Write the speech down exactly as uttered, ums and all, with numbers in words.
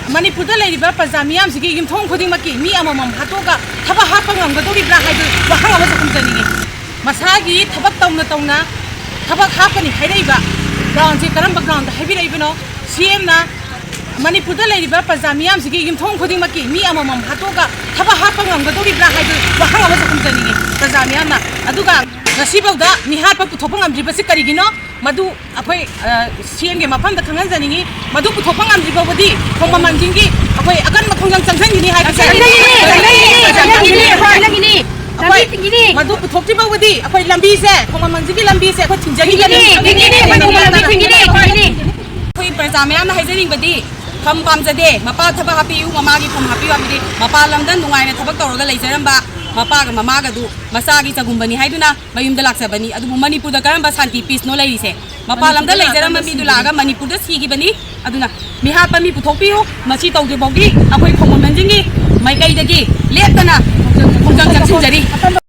ꯃꯅꯤꯄꯨꯔꯗ ꯂꯩꯔꯤꯕ ꯄ꯭ꯔꯖꯥ ꯃꯤꯌꯥꯝꯁꯤꯒꯤ ꯌꯨꯝꯊꯣꯡ ꯈꯨꯗꯤꯡꯃꯛꯀꯤ ꯃꯤ ꯑꯃꯃꯝ ꯍꯥꯠꯇꯣꯛꯑꯒ ꯊꯕꯛ ꯍꯥꯞꯄ ꯉꯝꯒꯗꯧꯔꯤꯕ꯭ꯔꯥ ꯍꯥꯏꯕ ꯋꯥꯍꯪ ꯑꯃꯁꯨ ꯈꯨꯝꯖꯅꯤꯡꯉꯤ꯫ ꯃꯁꯥꯒꯤ ꯊꯕꯛ ꯇꯧꯅ ꯇꯧꯅ ꯊꯕꯛ ꯍꯥꯞꯀꯅꯤ ꯍꯥꯏꯔꯛꯏꯕ ꯒ꯭ꯔꯥꯎꯟꯁꯦ ꯀꯔꯝꯕ ꯒ꯭ꯔꯥꯎꯟꯗ ꯍꯥꯏꯕꯤꯔꯛꯏꯕꯅꯣ? ꯁꯤ ꯑꯦꯝꯅ ꯃꯅꯤꯄꯨꯔꯗ ꯂꯩꯔꯤꯕ ꯄ꯭ꯔꯖꯥ ꯃꯤꯌꯥꯝꯁꯤꯒꯤ ꯌꯨꯝꯊꯣꯡ ꯈꯨꯗꯤꯡꯃꯛꯀꯤ ꯃꯤ ꯑꯃꯃꯝ ꯍꯥꯠꯇꯣꯛꯑꯒ ꯊꯕꯛ ꯍꯥꯞꯄ ꯉꯝꯒꯗꯧꯔꯤꯕ꯭ꯔꯥ ꯍꯥꯏꯕ ꯋꯥꯍꯪ ꯑꯃꯁꯨ ꯈꯨꯝꯖꯅꯤꯡꯉꯤ ꯄ꯭ꯔꯖꯥ ꯃꯤꯌꯥꯝꯅ꯫ ꯑꯗꯨꯒ ꯉꯁꯤꯐꯥꯎꯗ ꯃꯤꯍꯥꯠꯄ ꯄꯨꯊꯣꯛꯄ ꯉꯝꯗ꯭ꯔꯤꯕꯁꯤ ꯀꯔꯤꯒꯤꯅꯣ? ꯃꯗꯨ ꯑꯩꯈꯣꯏ, ꯑ, ꯁꯤ ꯑꯦꯝꯒꯤ ꯃꯐꯝꯗ ꯈꯪꯍꯟꯖꯅꯤꯡꯉꯤ꯫ ꯃꯗꯨ ꯄꯨꯊꯣꯛꯄ ꯉꯝꯗ꯭ꯔꯤ ꯐꯥꯎꯕꯗꯤ ꯈꯣꯡꯕꯥꯃꯟꯁꯤꯡꯒꯤ ꯑꯩꯈꯣꯏ ꯑꯀꯟꯕ ꯈꯣꯡꯖꯪ ꯆꯪꯁꯤꯟꯒꯅꯤ ꯍꯥꯏꯕꯁꯦ꯫ ꯆꯪꯁꯤꯟꯒꯅꯤ, ꯆꯪꯁꯤꯟꯒꯅꯤ, ꯆꯪꯁꯤꯟꯒꯅꯤ, ꯆꯪꯁꯤꯟꯒꯅꯤ꯫ ꯑꯩꯈꯣꯏ ꯂꯝꯕꯤ ꯊꯤꯡꯒꯅꯤ꯫ ꯃꯗꯨ ꯄꯨꯊꯣꯛꯇ꯭ꯔꯤ ꯐꯥꯎꯕꯗꯤ ꯑꯩꯈꯣꯏ ꯂꯝꯕꯤꯁꯦ, ꯈꯣꯡꯕꯥꯃꯟꯁꯤꯒꯤ ꯂꯝꯕꯤꯁꯦ ꯑꯩꯈꯣꯏ ꯊꯤꯡꯖꯤꯟꯒꯅꯤ꯫ ꯊꯤꯡꯒꯅꯤ, ꯊꯤꯡꯒꯅꯤ, ꯊꯤꯡꯒꯅꯤ, ꯊꯤꯡꯒꯅꯤ, ꯊꯤꯡꯒꯅꯤ꯫ ꯑꯩꯈꯣꯏ ꯄ꯭ꯔꯖꯥ ꯃꯌꯥꯝꯅ ꯍꯥꯏꯖꯅꯤꯡꯕꯗꯤ, ꯐꯝ ꯄꯥꯝꯖꯗꯦ, ꯃꯄꯥ ꯊꯕꯛ ꯍꯥꯞꯄꯤꯌꯨ, ꯃꯃꯥꯒꯤ ꯐꯝ ꯍꯥꯞꯄꯤꯌꯨ ꯍꯥꯏꯕꯗꯤ, ꯃꯄꯥꯟ ꯂꯝꯗ ꯅꯨꯡꯉꯥꯏꯅ ꯊꯕꯛ ꯇꯧꯔꯒ ꯂꯩꯖꯔꯝꯕ ꯃꯄꯥꯒ ꯃꯃꯥꯒꯗꯨ ꯃꯆꯥꯒꯤ ꯆꯒꯨꯝꯕꯅꯤ ꯍꯥꯏꯗꯨꯅ ꯃꯌꯨꯝꯗ ꯂꯥꯛꯆꯕꯅꯤ꯫ ꯑꯗꯨꯕꯨ ꯃꯅꯤꯄꯨꯔꯗ ꯀꯔꯝꯕ ꯁꯥꯟꯇꯤ, ꯄꯤꯁꯅꯣ ꯂꯩꯔꯤꯁꯦ? ꯃꯄꯥꯟ ꯂꯝꯗ ꯂꯩꯖꯔꯝꯕ ꯃꯤꯗꯨ ꯂꯥꯛꯑꯒ ꯃꯅꯤꯄꯨꯔꯗ ꯁꯤꯈꯤꯕꯅꯤ꯫ ꯑꯗꯨꯅ ꯃꯤꯍꯥꯠꯄ ꯃꯤ ꯄꯨꯊꯣꯛꯄꯤꯌꯨ꯫ ꯃꯁꯤ ꯇꯧꯗ꯭ꯔꯤꯐꯥꯎꯗꯤ ꯑꯩꯈꯣꯏ ꯈꯣꯡꯕꯥꯃꯟꯁꯤꯡꯒꯤ ꯃꯥꯏꯀꯩꯗꯒꯤ ꯂꯦꯞꯇꯅ ꯈꯣꯡꯖꯪ ꯆꯪꯁꯤꯟꯖꯔꯤ꯫